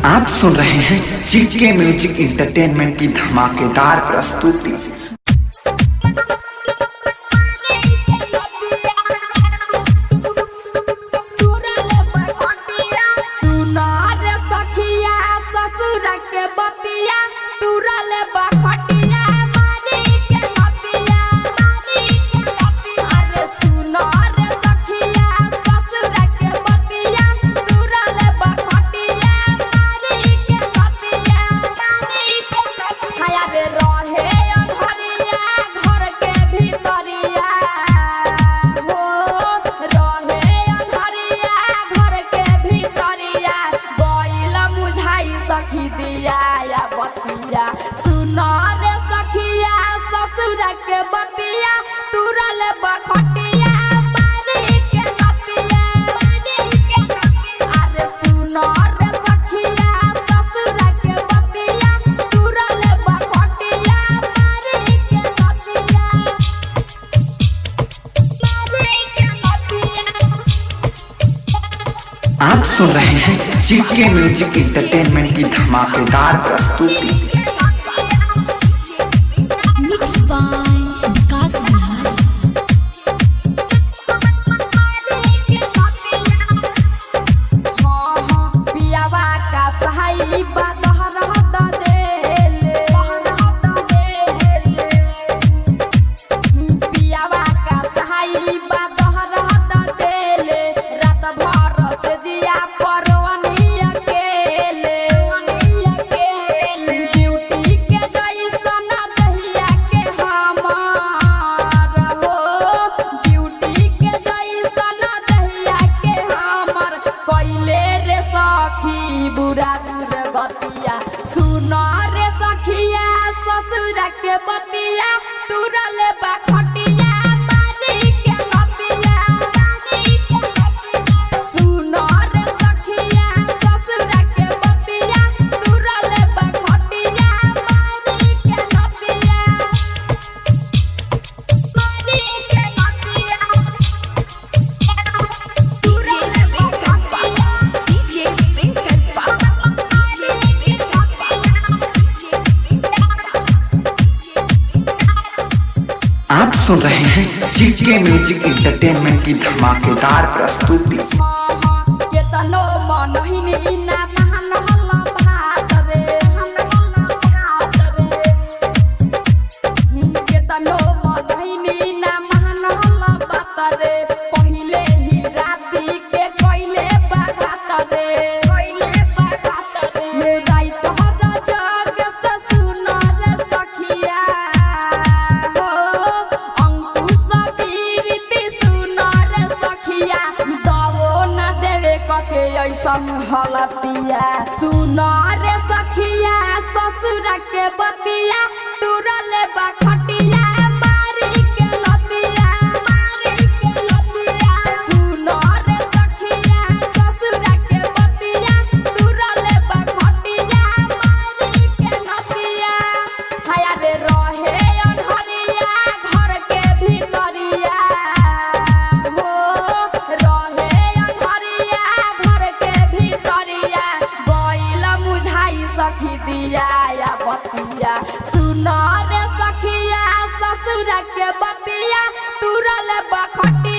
आप सुन रहे हैं जीके म्यूजिक एंटरटेनमेंट की धमाकेदार प्रस्तुति। सखी दिया या बतिया सुना रे सखिया ससुर के बतिया तुरल बखटिया मारी के नतिया। अरे सुना रे सखिया ससुर के बतिया तुरल बखटिया मारी के नतिया। मारी के नतिया। आप सुन रहे हैं जीके म्यूजिक एंटरटेनमेंट की धमाकेदार प्रस्तुति। मिक्स बाय विकास बिहारी। पियावा का सहाई बा दहरा देले पियावा का सहाई बा दहरा देले रात भर से जिया परवनी अकेले ब्यूटी के जैसन दहिया के हमार हो ब्यूटी के जैसन दहिया के हमर कैले रे सखी बुरा दूर गतिया सुन रे सखिया ससुर के बतिया तुरल बखटिया मारी के नतिया। सुन रे सखिया ससुर के बतिया तुरल बखटिया मारी के नतिया। मारी के नतिया। तुरल बखटिया। आप सुन रहे हैं जीके म्यूजिक एंटरटेनमेंट की धमाकेदार प्रस्तुति। केतनो मनहिनी ना महान हल्ला भात रे भात रे केतनो मनहिनी ना महान हल्ला बात रे पहिले ही राती के कइले बाघात रे कइले बाघात रे राइत हर जग से सुन रे सखिया हो अंकुश पीरिति सुन रे सखिया दबो न देवे कके ऐसन हलतिया सुन रे सखिया ससुर के बतिया तुरल बखटिया मारी के नतिया मारी के नतिया। सुन रे सखिया ससुर के बतिया तुरल बखटिया मारी के नतिया। हाया रे रहे अनहरिया घर के भीतरिया हो रहे अनहरिया घर के भीतरिया गइल मुझाई सखी दिया या बतिया सुन रे सखिया ससुर के बतिया तुरल बखटिया।